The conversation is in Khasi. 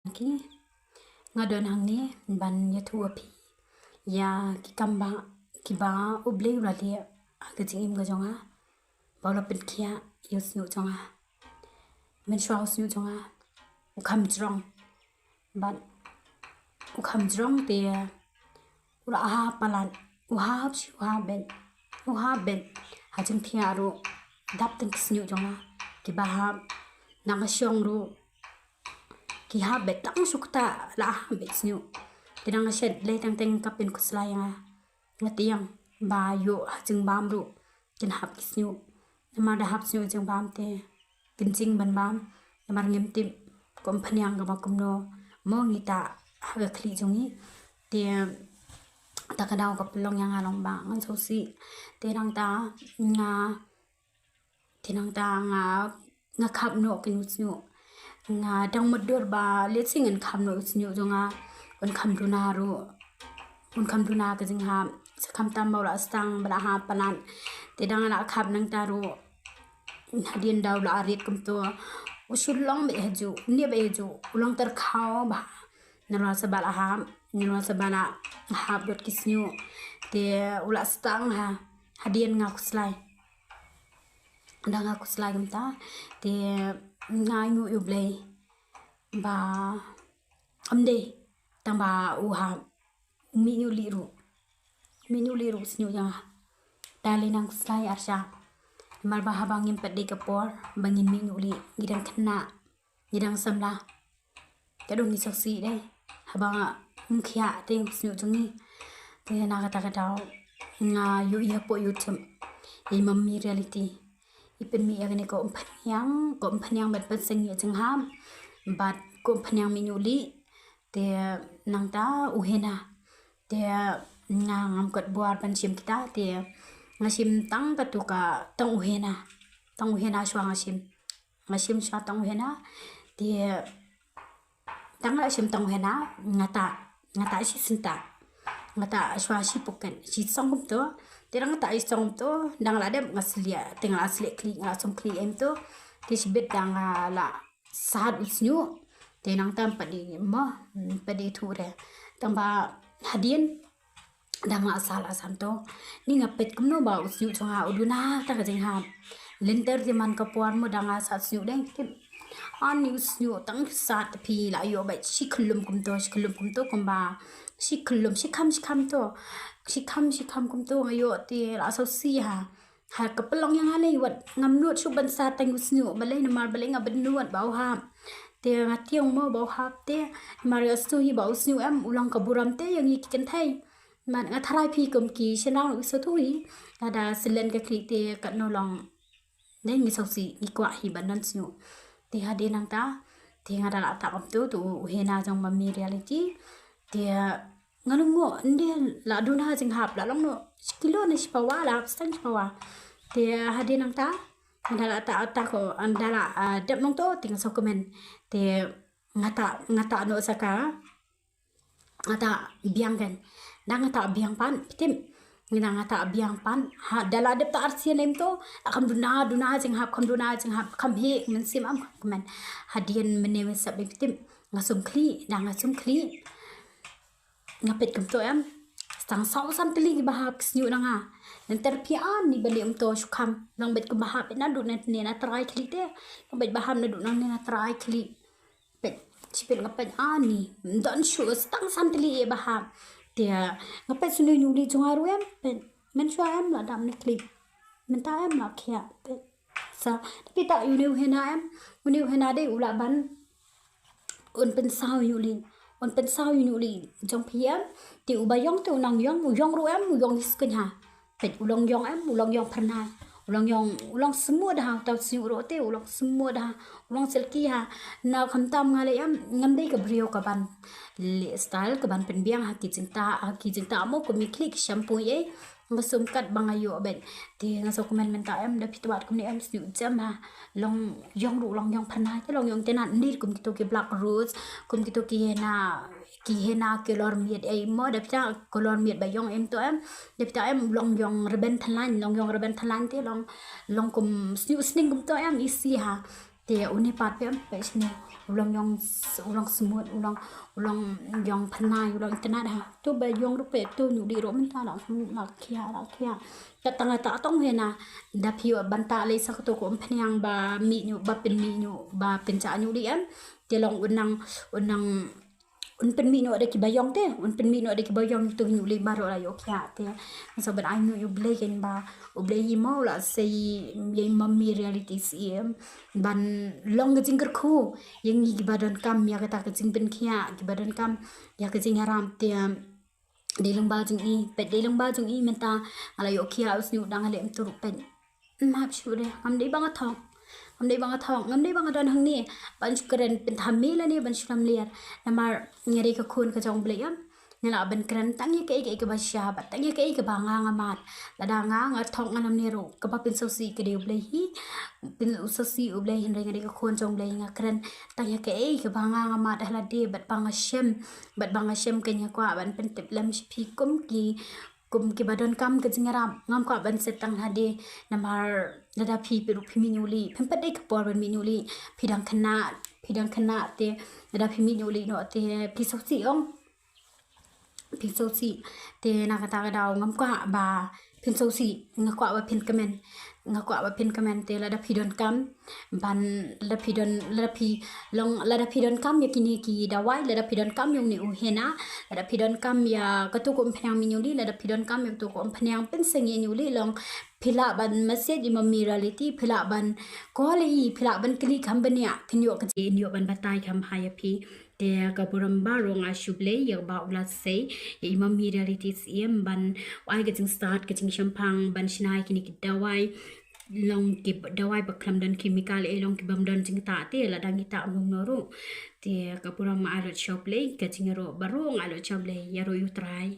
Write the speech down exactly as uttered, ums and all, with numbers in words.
Ki, nga don hangne ban ïathuh ïa phi ïa ki kam ba, kiba U Blei u la leh ha ka jingim ka jong nga, ba u la pynkhiah ïa u shñiuh jong nga. Mynshuwa u shñiuh jong nga u kham jrong, bad u kham jrong te u la hap palat, u hap shi, u hap beit, u hap beit. Ha jingthiah ruh dap tang ki shñiuh jong nga kiba hap. Na ka shong ruh ki hap beit, tang shu ktah la hap beit shñiuh. Te na ka shet lei teng teng ka pynkhuslai ïa nga. Nga tieng ba ïoh ha jingbam ruh kin hap ki shñiuh. Namar da hap shñiuh ha jingbam te kin jing ban bam. Namar ngim tip kum phniang kaba kumno mo ngi ta ha ka khlieh jong ngi. Te ta ka daw ka pynlong ïa nga long ba ngan sngewsih. Te nangta nga, te nangta nga, nga khap noh kin u shñiuh. Nga dang mutdur ba lehse ngan khap noh u shñiuh jong nga, un kham duna ruh, un kham duna ka jinghap. Sa khamtam ba u la sdang ba la hap palat. Te dang la khap nangta ruh, hadien da u la rit kumto, u shu long beit hajuh, ne beit hajuh, u long tyrkhaw bha. Nalor sa ba la hap, nalor sa ba la hap dot ki shñiuh. Te u la sdang ha, hadien nga khuslai. Da nga khuslai kumta te nga ainguh ïa U Blei ba ym dei tang ba u hap, u mih ñiuh lieh ruh, u mih ñiuh lieh ruh u shñiuh jong nga. Te lei nang khuslai arshah. Namar ba haba ngim pat dei ka por ba ngin mih ñiuh lieh, ngi dang khynnah, ngi dang samla. Ka dang ngi sngewsih dei haba ngim khiah te u shñiuh jong ngi. Te na kata ka daw nga ïohi hapoh YouTube ïa i Mummy Reality, i pynmih ïa kane ka umphniang, ka umphniang bad pynseng ïa jinghap bad ka umphniang mih ñiuh lieh. Te nangta u hena, te nga ngam kot bor ban shim kita, te nga shim tang katu ka, tang u hena, tang u hena shuwa nga shim. Nga shim shuwa tang u hena. Te tang nga shim tang u hena, nga ta, nga ta shi synta, nga ta shuwa shi puken, shi song kumto. Te dang nga ta shi song kumto, dang la dep nga slieh, te nga la slieh khlieh, nga la sum khlieh em to. Te shibit dang nga la sat u shñiuh. Te nangta ym pat dei mo, ym pat dei thuh re. Tang ba hadien dang la sat la san to, ni nga peit kumno ba u shñiuh jong nga u duna ta ka jinghap. Lynter te man ka por mo dang nga sat shñiuh deng tip. Ani u shñiuh tang sat phi la ïoh beit shi khyllum kumto, shi khyllum kumto kumba, shi khyllum, shi kham, shi kham to, shi kham, shi kham kumto nga ïoh te la sngewsih ha. Ha ka pynlong ïa nga lei wat ngam nud shuh ban sat tang u shñiuh, balei namar balei nga bynnud ba u hap. Te nga tieng mo ba u hap te, namar ïa u shñiuh hi ba u shñiuh em u long ka burom te ïa ngi ki kynthei. Mat nga tharai phi kum ki shynrang u shñiuh hi. Lada slen ka khlieh te katno long. Dei ngi sngewsih, ngi kwah hi ban don shñiuh. Te hadien nangta te nga da la ta kumto, to u hena jong Mummy Reality. Te nga lyngngoh, nde la duna jinghap, la long noh shi kilo ne shi pawa, la hap sdang shi pawa. Te hadien nangta nga da la ta, ta ko, nga da la, ah, dep nangto, te nga sngewkmen. Te nga ta, nga ta noh sa ka, nga ta biang kan. Da nga ta biang pat, phi tip. Nga da nga ta biang pat. Ha, da la dep ta arsien em to, la kham duna, duna jinghap, kham duna jinghap, kham heh mynsiem, am kham kmen. Hadien mynne mynstep em, phi tip. Nga sum khlieh, da nga sum khlieh. Nga peit kumto em. Tang saw san tylli kiba hap ki shñiuh na nga. Nangta phi ani ba leh kumto shu kham. Long beit kumba hap naduh nangne na trai khlieh te. Long beit ba hap naduh nangne na trai khlieh. Peit, shi peit nga peit ani. Ym don shuh, tang san tylli ïa ba hap. Te nga peit shu ñiuh lieh jong nga ruh em. Peit, mynshuwa em la dap ne khlieh. Mynta em la khiah. Peit. Sa, te phi ta ïa une u hena em. Une u hena dei u lah ban un pynsaw ïa u lieh, un pynsaw ïa u lieh jong phi em. Te uba ïong te u nang ïong, u ïong ruh em, u ïong ïa skynja. Peit u long ïong em, u long ïong phyrnai. U long ïong, u long smooth ha, uta u shñiuh ruh te u long smooth ha, u long silky ha. Na khamtam nga leh em, ngam dei ka briew kaban leh style kaban pynbiang ha ki jingtah, ha ki jingtah mo kum ïa khlieh ki shampoo ei. Nga sum kat ba nga ïoh beit. Te nga sngewkmen mynta em, da phi twad kumne em, shñiuh jem ha. Long ïong ruh long ïong phyrnai, te long ïong itynnad, ym dei kum kito ki black rose, kum kito ki hena, ki hena color miet ei mo, da phi ta color miet ba ïong em to em. Da phi ta em long ïong rben thalan, long ïong rben thalan te long, long kum shñiuh sning kumto em, isi ha. Te une pat phi em, peit shane. u long ïong s-, u long smut, u long, u long ïong pynai, u long internet ha. To ba ïong ruh peit, to ïuh lih ruh mynta la, la khia, la khia. Ka tang ta tong hena, da phi ïoh ban ta lei sa kato ka umphniang ba mih ïuh, ba pynmih ïuh, ba pynjah ïuh lih em. Te long u nang, u nang, un pynmih noh da kiba ïong te, un pynmih noh da kiba ïong, to ïuh lih baroh la ïoh khia te. Sa ban ai nguh ïa U Blei kein ba U Blei hi mo la sei ïa i Mummy Reality Syiem ban long ka jingkyrkhu ïa ngi kiba donkam ïa kata ka jingpynkhiah, kiba donkam ïa ka jingïarap te. Dei lyngba jong i, peit dei lyngba jong i mynta nga la ïoh khia u sniewdang, nga leh em tu ruh peit. Map shu de, ngam dei ba nga thok. Ngam dei ba nga thok, ngam dei ba nga don hangne ban shu kren pynthame lane ban shu lamler. Namar nga dei ka khun ka jong U Blei em. Nga lah ban kren tang ïa kaei kaei kaba shisha bad tang ïa kaei kaba nga nga mad. Lada nga nga thok nga lamler ruh, kaba pynsngewsih ka dei U Blei hi. Pynsngewsih U Blei, hynrei nga dei ka khun jong U Blei, nga kren tang ïa kaei kaba nga nga mad ha lade bad ba nga shem. Bad ba nga shem kein nga kwah ban pyntip lem sha phi kum ki, kum kiba donkam ka jingïarap. Ngam kwah ban set tang hade, namar lada phi phi ruh phi mih ïuh lih, phim pat dei ka por ban mih ïuh lih, phi dang khynnah, phi dang khynnah te, lada phi mih ïuh lih noh te phi sngewsih ong. Phi sngewsih. Te na kata ka daw ngam kwah ba phin sngewsih, nga kwah ba phin kmen. Nga kwah ba phin kmen te lada phi donkam ban, lada phi don, lada phi long, lada phi donkam ïa kine ki dawai, lada phi donkam ïa une u henna, lada phi donkam ïa kato ka umphniang mih ïuh lih, lada phi donkam ïa kato ka umphniang pynsangeh ïuh lih, long phi lah ban message i Mummy Reality, phi lah ban call i, phi lah ban kylli kham bniah, kin ïoh ka jingïoh ban batai kham bha ïa phi. Te ka burom baroh nga ai sha U Blei ïa kaba u la sei ïa i Mummy Reality Syiem ban ai ka jingstad, ka jingshemphang ban shna ïa kine ki dawai, long ki dawai ba khlem don chemical, eh, long ki bym don jingtah te, lada ngi tah mung no ruh. Te ka burom nga ai lut sha U Blei, ka jingïaroh baroh nga ai lut sha U Blei, ïaroh ïa U Trai.